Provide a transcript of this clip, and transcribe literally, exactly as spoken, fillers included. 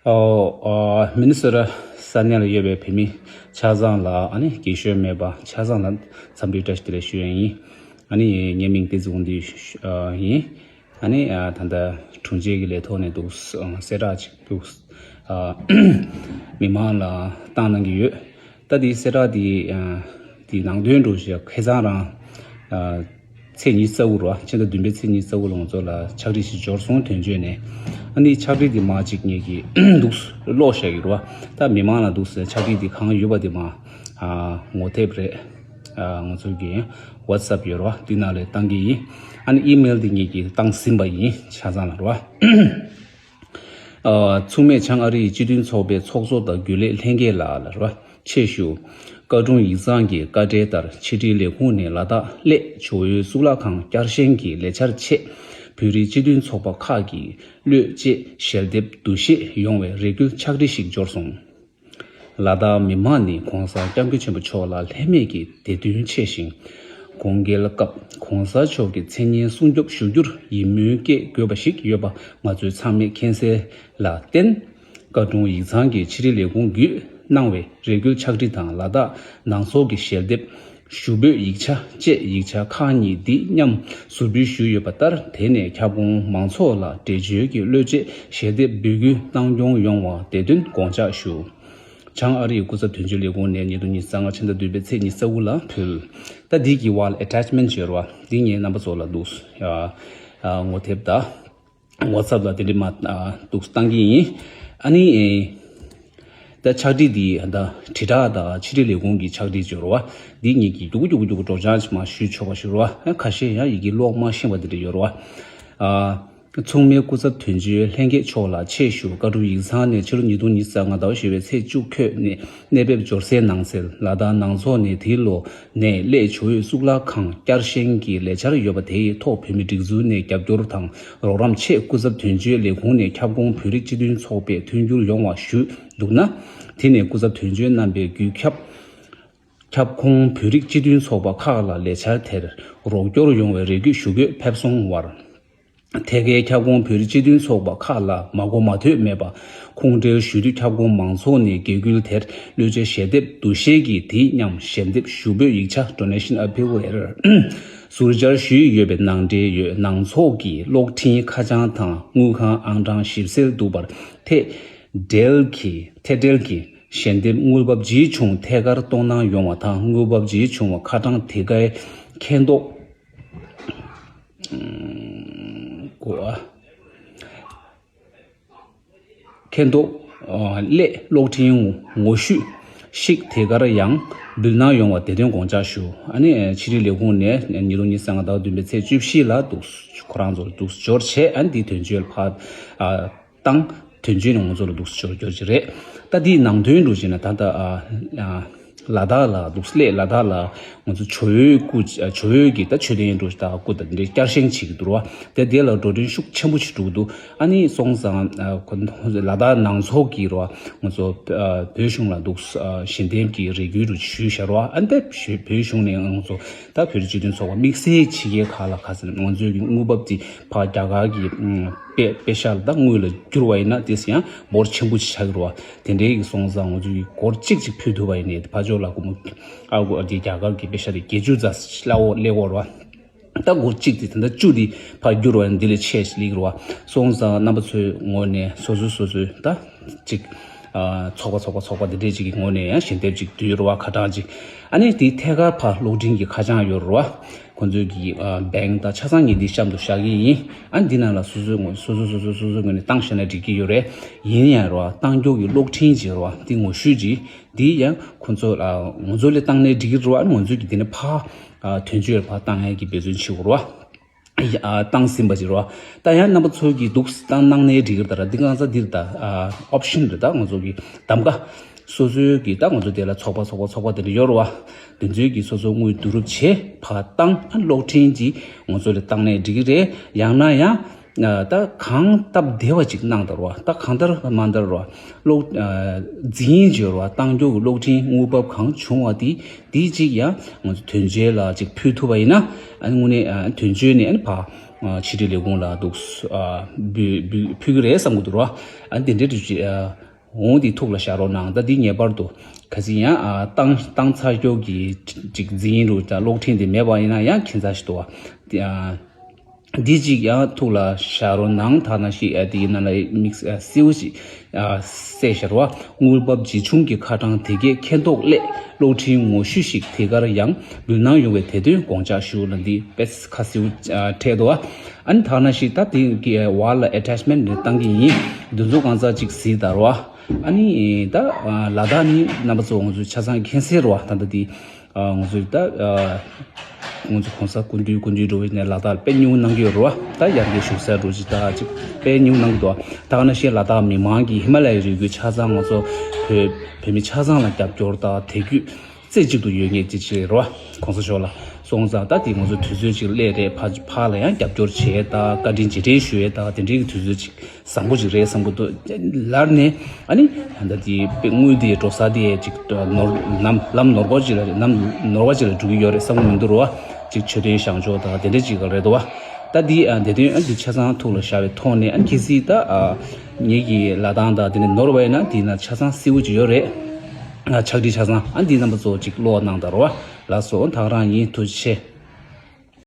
ཨོ། ཨ། མི་ནི་སོ་ཊ་ས་གནས་ལ་ཡོད་པའི་བོད་མི་ཆ་ཚང་ལ། ཨ་ནི་རྒན་གཞོན་མེད་པ་ཆ་ཚང་ལ་འཚམས་འདྲི་བཀྲ་ཤིས་བདེ་ལེགས་ཞུ་ཡ་ཡིན། ཨ་ནི་ངའི་མིང་བསྟན་འཛིན་དབང་འདུས་ཡིན། ཨ་ནི་ད་ལྟ་དྲུང་ཆེ་གི་ལས་ཐོག་ནས་འདུག་གསལ་བསྒྲགས་ཅིག་འདུག་མི་མང་ལ་བཏང་གནང་གི་ཡོད། ད་འདི་གསལ་བསྒྲགས་འདི་འདི་ནང་དོན་འདྲ་ཞིག་ཁ་སང་རང་ཚེས་ཉི་ཤུ་རྩ་དགུ་རེད་བ། ཕྱི་ཟླ་བདུན་པའི་ཚེས་ཉི་ཤུ་རྩ་དགུ་ལ་ང་ཚོ་ལ་ཕྱག་བྲིས་ཤིག་འབྱོར་སོང་། དོན་གཅོད་ནས། ཨ་ནི་ཕྱག་བྲིས་འདི་མ་གཅིག་ངེད་ཀྱིས་འདུག་ཀློག་བཞག་གི་རེད་བ། ད་མི་མང་ལ་འདུག་ཕྱག་བྲིས་འདི་གང་ཡོད་པ་འདི་མ་ངོ་དེབ་རེད། ང་ཚོ་གི་ཝ་ཊི་སེབ་ཡོད་རེད་བ། འདི་ནང་ལ་བཏང་གི་ཡིན། ཨ་ནི་ཨི་མེལ་འདི་ངེད་ཀྱིས་བཏང་ཟིན་པ་ཡིན། ཆ་ཚང་ལ་རེད་བ། ཨ། མཚུངས་མེད་བྱང་ཨ་རི་ཡི་སྤྱི་མཐུན་ཚོགས་པའི་ཚོགས་གཙོ་དང་རྒྱུན་ལས་ལྷན་རྒྱས་ལགས་ལ་རེད་བ། ཆེད་ཞུ། བཀའ་དྲུང་ཡིག་ཚང་གི་བཀའ་འབྲེལ་ལྟར་ཕྱི་དྲིལ་ལས་ཁུངས་ནས་ལ་དྭགས་གླེ་ཇོ་བོའི་གཙུག་ལག་ཁང་བསྐྱར་བཞེངས་ཀྱི་ལས་འཆར་ཆེད། བོད་རིགས་སྤྱི་མཐུན་ཚོགས་པ་ཁག་གི་བློས་བཅད་ཞལ་འདེབས་འདུ་ཤེས་ཡོང་བའི་རེ་སྐུལ་ཕྱག་བྲིས་ཤིག་འབྱོར་སོང་། ལ་དྭགས་མི་དམངས་ནི་༸གོང་ས་༸སྐྱབས་མགོན་ཆེན་པོ་མཆོག་ལ་ལྷད་མེད་ཀྱི་བདེ་དོན་ཆེ་ཞིང་། གོང་འཕེལ་སྐབས་༸གོང་ས་མཆོག་གི་མཚན་སྙན་སྲུང་སྐྱོབ་ཞུ་རྒྱུར་ཡིད་སྨོན་སྐྱེ་དགོས་པ་ཞིག་ཡོད་པ་ང་ཚོས་ཚང་མས་མཁྱེན་གསལ་ལ་བརྟེན། བཀའ་དྲུང་ཡིག་ཚང་གི་ཕྱི་དྲིལ་ལས་ཁུངས་བརྒྱུད་གནང་བའི་རེ་སྐུལ་ཕྱག་བྲིས་དང་། ལ་དྭགས་ནང་ཚོགས་ཀྱི་ཞལ་འདེབས་ཞུ་འབོད་ཡིག་ཆ་བཅས་ཡིག་ཆ་ཁག་གཉིས་འདི་མཉམ་ཟུར་འབུལ་ཞུས་ཡོད་པ་ལྟར། དེ་ནས་ཁྱབ་ཁོངས་མང་ཚོགས་ལ་འགྲེལ་བརྗོད་ཀྱི་བློ་བཅད་ཞལ་འདེབས་འབོད་སྐུལ་གནང་སྐྱོང་ཡོང་བ་དེ་དོན་དགོངས་འཇགས་ཞུ། བྱང་ཨ་རི་ཡི་སྐུ་ཚབ་དོན་གཅོད་ལས་ཁུངས་ནས་ཉིས་སྟོང་ཉི་ཤུ་རྩ་ལྔ་ཕྱི་ཟླ་བདུན་པའི་ཚེས་ཉི་ཤུ་རྩ་དགུ་ལ་ཕུལ། ད་འདི་གི་བར་ལ་ཨེ་ཊེཆ་མེན་ཊི་ཡོད་རེད་བ། འདི་ངས་རྣམ་པ་ཚོ་ལ་འདུག་ཡ། ཨ། ངོ་དེབ་དང་ཝ་ཊི་སེབ་ལ་དེ་འདྲ་མ་འདུག་བཏང་གི་ཡིན། ཨ་ནི་ཨེ། ད་ཕྱག་བྲིས་འདི་ད་དྲིལ་བསྒྲགས་དང་ཕྱི་དྲིལ་ལས་ཁུངས་ཀྱི་ཕྱག་བྲིས་ཡོད་རེད་བ། འདི་ངེད་ཀྱིས་མགྱོགས་པོ་མགྱོགས་པོ་མགྱོགས་པོ་སྒྲོག་སྦྱང་ཞིག་མར་ཞུས་ཆོག་པ་ཞུ་རེད་བ། ཁ་ཤས་ཡང་ཡི་གེ་ཀློག་མ་ཤེས་པ་དེ་འདྲ་ཡོད་རེད་བ། ཨ། མཚུངས་མེད་སྐུ་ཚབ་དོན་གཅོད་ལྷན་རྒྱས་མཆོག་ལ་ཆེད་ཞུ། བཀའ་དྲུང་ཡིག་ཚང་ནས་ཕྱི་ལོ་ཉིས་སྟོང་ཉི་ཤུ་རྩ་ལྔ་ཟླ་བ་བཞི་པའི་ཚེས་བཅུ་འཁོད་ནས་གནས་སྤོས་འབྱོར་གསལ་གནང་གསལ། ལ་དྭགས་ནང་ཚོགས་ནས་དེའི་ལོ་ནས་གླེ་ཇོ་བོའི་གཙུག་ལག་ཁང་བསྐྱར་བཞེངས་ཀྱི་ལས་འཆར་ཡོད་པ། དེའི་ཐོག་བོད་མི་སྒྲིག་འཛུགས་ནས་རྒྱབ་སྐྱོར་དང་རོགས་རམ་ཆེད། སྐུ་ཚབ་དོན་གཅོད་ལས་ཁུངས་ནས་ཁྱབ་ཁོངས་བོད་རིགས་སྤྱི་མཐུན་ཚོགས་པས་མཐུན་འགྱུར་ཡོང་བ་ཞུས་འདུག་ན། དེ་ནས་སྐུ་ཚབ་དོན་གཅོད་རྣམ་པས་བརྒྱུད་ཁྱབ་ཁྱབ་ཁོངས་བོད་རིགས་སྤྱི་མཐུན་ཚོགས་པ་ཁག་ལ་ལས་འཆར་དེར་རོགས་སྐྱོར་ཡོང་བའི་རེ་སྐུལ་ཞུ་འབོད་ཕེབས་སོང་བར། ཐད་ཀའི་ཁྱབ་ཁོངས་བོད་རིགས་སྤྱི་མཐུན་ཚོགས་པ་ཁག་ལ་མ་གོ་མ་ཐོས་མེད་པ། ཁུངས་འབྲེལ་ཞུ་དུས་ཁྱབ་ཁོངས་མང་ཚོགས་ནས་འགན་ཁུར་དེར་བློས་བཅད་ཞལ་འདེབས་འདུ་ཤེས་ཀྱིས་དེ་མཉམ་ཞལ་འདེབས་ཞུ་འབོད་ཡིག་ཆ་Donation Appeal Letter ཟུར་བཅར་ཞུས་ཡོད་པའི་ནང་འབྲེལ་ཡོད། ནང་ཚོགས་ཀྱི་གློག་འཕྲིན་ཁ་བྱང་དང་དངུལ་ཁང་ཨང་གྲངས་ཞིབ་གསལ་འདུག་པར་ཐད་འབྲེལ་གྱིས། ཐད་འབྲེལ་གྱིས་ཞལ་འདེབས་དངུལ་འབབ་ཇི་བྱུང་ཐད་ཀར་གཏོང་གནང་ཡོང་བ་དང་། དངུལ་འབབ་ཇི་བྱུང་བ་ཁ་གྲངས་དེ་གའི་མཁྱེན་རྟོགས། གོ། མཁྱེན་རྟོགས། ཨ། སླད་གློག་འཕྲིན་ངོ་བཤུས་ཤིག་དེ་གར་ཡང་འབུལ་གནང་ཡོང་བ་དེ་དོན་དགོངས་འཇགས་ཞུ། ཨ་ནི་ཕྱི་དྲིལ་ལས་ཁུངས་ནས་ཉིས་སྟོང་ཉི་ཤུ་རྩ་ལྔ་ཟླ་བ་བདུན་པའི་ཚེས་བཅུ་བཞི་ལ་འདུག་ཁོ་རང་ཚོར་འདུག་འབྱོར་བྱས། ཨ་ནི་འདི་དོན་གཅོད་ལ་ཕར། ཨ། དང་དོན་གཅོད་ནས་ང་ཚོ་ལ་འདུག་སེ་འབྱོར་འབྱོར་གྱི་རེད། ད་འདིའི་ནང་དོན་འདྲ་བྱས་ན་ད་ལྟ་ཨ་ཨ་ལ་དྭགས་ལ་འདུག་སེ་སླེ་ལ་དྭགས་ལ་ང་ཚོ་ཇོ་བོའི་སྐུ། ཇོ་བོའི་གི་ད་མཆོད་རྟེན་འདྲ་ཞིག་ད་སྐུ་ད་འདི་བསྐྱར་བཞེངས་བྱེད་ཀྱི་འདུག་ར་བ། དེ་དེ་ལ་འགྲོ་གྲོན་ཤུགས་ཆེན་པོ་ཞིག་འགྲོ་གི་འདུག་ཨ་ནི་སོང་ཙང་ཨ་ཁོ་ལ་དྭགས་ནང་ཚོགས་ཀྱི་ར་བ་ང་ཚོ་ཨ་བོད་གཞུང་ལ་འདུག་སེ་ཨ་ཞལ་འདེབས་ཀྱི་རེ་སྐུལ་འདྲ་ཞུས་བཞག་ར་བ། ཨ་ནི་ད་བོད་གཞུང་ནས་ང་ཚོ་ད་བོད་རིགས་སྤྱི་མཐུན་ཚོགས་པ་དམིགས་བསལ་ཕྱི་རྒྱལ་ཁག་ལ་ག་ཚོད་ང་ཚོའི་གི་དངུལ་འབབ་དེ་ཕར་རྒྱ་གར་གྱི་ཨ་པེ་པེ་ཤ་ལ་ད་དངུལ་ལ་བསྒྱུར་བ་ཡིན་ན་དེ་ཡང་འབོར་ཆེན་པོ་ཅིག་ཆགས་ཀྱི་རེད་བ། དེ་འདྲའི་གི་སོང་ཙང་ང་ཚོ་གི་སྒོར་གཅིག་ཅིག་ཕུལ་ཐུབ་པ་ཡིན་ནའི་ཕར་ཕྱོགས་ལ་སྒོར་མོ་ཨ་སྒོར་དེ་རྒྱ་གར་གྱི་པེ་ཤ་དེ་བརྒྱད་ཅུ་ཙམ་སླེབས་ཡོད་རེད་བ། ད་སྒོར་གཅིག་དེ་ད་ལྟ་བཅུ་དེ་ཕར་བསྒྱུར་བ་ཡིན་ན་འདི་ལས་ཆེ་ཞིག་སླེབས་ཀྱི་རེད་བ། སོང་ཙང་རྣམ་པ་ཚོའི་ངོས་ནས་སོ་སོ་སོ་སོའི་ད་ཅིག་ཨ་ཚོགས་པ་ཚོགས་པ་ཚོགས་པ་དེ་འདྲས་ཅིག་གི་ངོས་ནས་ཡང་ཞལ་འདེབས་ཅིག་བསྡུས་རེད་བ། ཁ་གྲངས་ཅིག་ཨ་ནི་དེའི་ཐད་ཀར་ཕར་གློག་འཕྲིན་གྱི་ཁ་བྱང་ཡོད་རེད་བ། ཁོང་ཚོའི་གི་ཨ་བེང་ཀི་དང་ཆ་ཚང་གི་འདི་གཤམ་དུ་བཞག་གི་ཡིན། ཨ་འདི་ནང་ལ་སོ་སོའི་ངོས་སོ་སོ་སོ་སོ་སོ་སོའི་ངོས་ནས་བཏང་བཞག་ན་འགྲིག་གི་ཡོད་རེད། ཡིན་ཡང་རེད་བ། བཏང་རྒྱུ་གི་གློག་འཕྲིན་ཅིག་རེད་བ། འདི་ངོ་བཤུས་ཅིག་འདི་ཡང་ཁོང་ཚོ་ལ་ང་ཚོ་ལས་བཏང་ནའི་འགྲིག་གི་རེད་བ། ང་ཚོའི་གི་འདི་ནས་ཕར་ཨ་དོན་གཅོད་ལ་ཕར་བཏང་ཡ་གི་འབད་བརྩོན་བྱེད་དགོས་རེད་བ། ཨ་བཏང་ཟིན་པ་ཅིག་རེད་བ། ད་ཡང་རྣམ་པ་ཚོ་གི་འདུག་བཏང་གནང་ནའི་འགྲིག་གི་རེད། ད་ར་འདི་གང་ཟག་འདིར་ད་ཨ་ཨོབ་ཤན་རེད། ད་ང་ཚོ་གི་གདམ་ག་སོ་སོའི་གི་ད་ང་ཚོ་དེ་ལ་ཚོགས་པ་ཚོགས་པ་ཚོགས་པ་དེ་འདྲ་ཡོད་རེད་བ། དེ་ཚོའི་གི་སོ་སོ་དངུལ་བསྡུ་རུབ་བྱས་ཕར་བཏང་། ཨ་གློག་འཕྲིན་གྱིས་ང་ཚོ་ལ་བཏང་ནའི་འགྲིག་གི་རེད། ཡང་ན་ཡང་ཨ་ད་གང་སྟབས་བདེ་བ་ཅིག་གནང་དང་རེད་བ། ད་གང་ལྟར་མ་ལྟར་རེད་བ། གློག་ཨ་འཛིན་བྱས་རེད་བ། བཏང་རྒྱུ་གི་གློག་འཕྲིན་དངུལ་འབབ་གང་བྱུང་བ་དེ་དེ་གཅིག་ཡང་ང་ཚོ་དོན་གཅོད་ལ་ཅིག་ཕུལ་ཐུབ་པ་ཡིན་ན། ཨ་ནི་དངོས་གནས་ཨ་དོན་གཅོད་ནས་ཨ་ནི་ཕར་ ཕྱི་དྲིལ་ལས་ཁུངས་ལ་འདུག་ཨ་འབུལ་འབུལ་ཕུལ་གྱི་རེད་བསམ་གྱི་འདུག་ར། ཨ་དེ་འདྲའི་འདྲ་ཅིག་ཨ་འོང་དེ་ཐུགས་ལ་བཞག་རོགས་གནང་། ད་འདི་ངེས་པར་དུ་ག་ཚོད་ཡང་ཨ་བཏང་བཏང་ཚར་སྐྱོར་གྱི་ཅིག་འཛིན་རུ་ད་གློག་འཕྲིན་དེ་མེད་པ་ཡིན་ན་ཡང་ཁྱད་མཚར་ཞིག་འདུག་ཨ། འདི་གཅིག་ཡང་ཐུགས་ལ་བཞག་རོགས་གནང་། ཐ་ན་ཞིག་ཨ་དེའི་ནང་ལ་དམིགས་བསལ་བོ་ཞིག་གསལ་བཞག་རོགས། དངུལ་འབབ་ཇི་བྱུང་གི་ཁ་གྲངས་དེ་གས་མཁྱེན་རྟོགས་སླད་གློག་འཕྲིན་ངོ་བཤུས་ཤིག་དེ་གར་ཡང་འབུལ་གནང་ཡོང་བའི་དེ་དོན་དགོངས་འཇགས་ཞུ་ལ་འདི་དཔེ་ཁ་གསལ་བོ་འཕྲད་འདུག་ཨ། ཨ་ནི་ཐ་ན་ཞིག་ད་དེ་གི་བར་ལ་ཨེ་ཊེཆ་མེན་ཊི་འདི་བཏང་གི་ཡིན། འདི་ཚོ་གང་ཚ་ཅིག་གཟིགས་དང་རོགས། ཨ་ནི་ད་ལ་དྭགས་ནི་རྣམ་པ་ཚོ་ང་ཚོ་ཆ་ཚང་མཁྱེན་གསལ་རོགས། ད་ལྟ་དེ་ང་ཚོས་ད་ང་ཚོ་གོང་ས་སྐུ་མདུན་སྐུ་མདུན་འགྲོ་བའི་ནས་ལ་དྭགས་དཔེ་ཉུང་གནང་གི་ཡོད་རེད་བ། ད་ཡར་རྒྱས་ཞུ་ས་འགྲོ་ཅིག་ད་ཅིག་དཔེ་ཉུང་གནང་གི་འདུག་ད་ག་ནང་བཞིན་ལ་དྭགས་མི་མང་གིས་ཧི་མ་ལ་ཡའི་རི་རྒྱུད་ཆ་ཚང་ང་ཚོ་བོད་བོད་མི་ཆ་ཚང་ལ་རྒྱབ་སྐྱོར་དང་དད་གུས་རྩེ་གཅིག་ཏུ་ཡོད་ངེས་ཅིག་ཅིག་རེད་བ། གོང་ས་མཆོག་ལ་སོང་ཙང་ད་དེ་ང་ཚོ་དུས་ཚོད་ཅིག་སླེབས་རེད། ཕ་ཕ་ལ་ཡང་རྒྱབ་སྐྱོར་བྱེད་ད་བཀའ་དྲིན་རྗེས་དྲན་ཞུ་ཡས་ད་དེ་འདྲའི་གི་དུས་ཚོད་ཅིག་བཟང་པོ་ཅིག་རེད་བསམ་གི་འདུག་ལར་ནས་ཨ་ནི་ད་དེ་དངུལ་དེ་འགྲོ་ས་དེ་ཅིག་ནོར་ལམ་ལམ་ནོར་བ་ཅིག་ལ་ལམ་ནོར་བ་ཅིག་ལ་འགྲོ་གི་ཡོད་རེད་བསམ་གི་མི་འདུག་རོ། ཅིག་མཆོད་རྟེན་བཞེངས་ཕྱོགས་དང་དེ་འདྲ་ཅིག་རེད་འདུག་བ། ད་དེ་ཨ་དེ་དོན་ཨ་དེ་ཆ་ཚང་ཐུགས་ལ་བཞག་པའི་ཐོག་ནས་ཨ་གལ་སྲིད་ད་ཨ་ངེད་ཀྱི་ལ་དྭགས་དང་དེ་ནས་ནོར་བ་ཡིན་ན་དེ་ན་ཆ་ཚང་གསལ་བོ་ཅིག་ཡོད་རེད། ཨ་ཕྱག་བྲིས་ཆ་ཚང་ཨ་འདི་རྣམ་པ་ཚོ་ཅིག་ཀློག་གནང་དང་རོ། ལགས་སོ། ད་ག་རང་ཡིན། ཐུགས་རྗེ་ཆེ།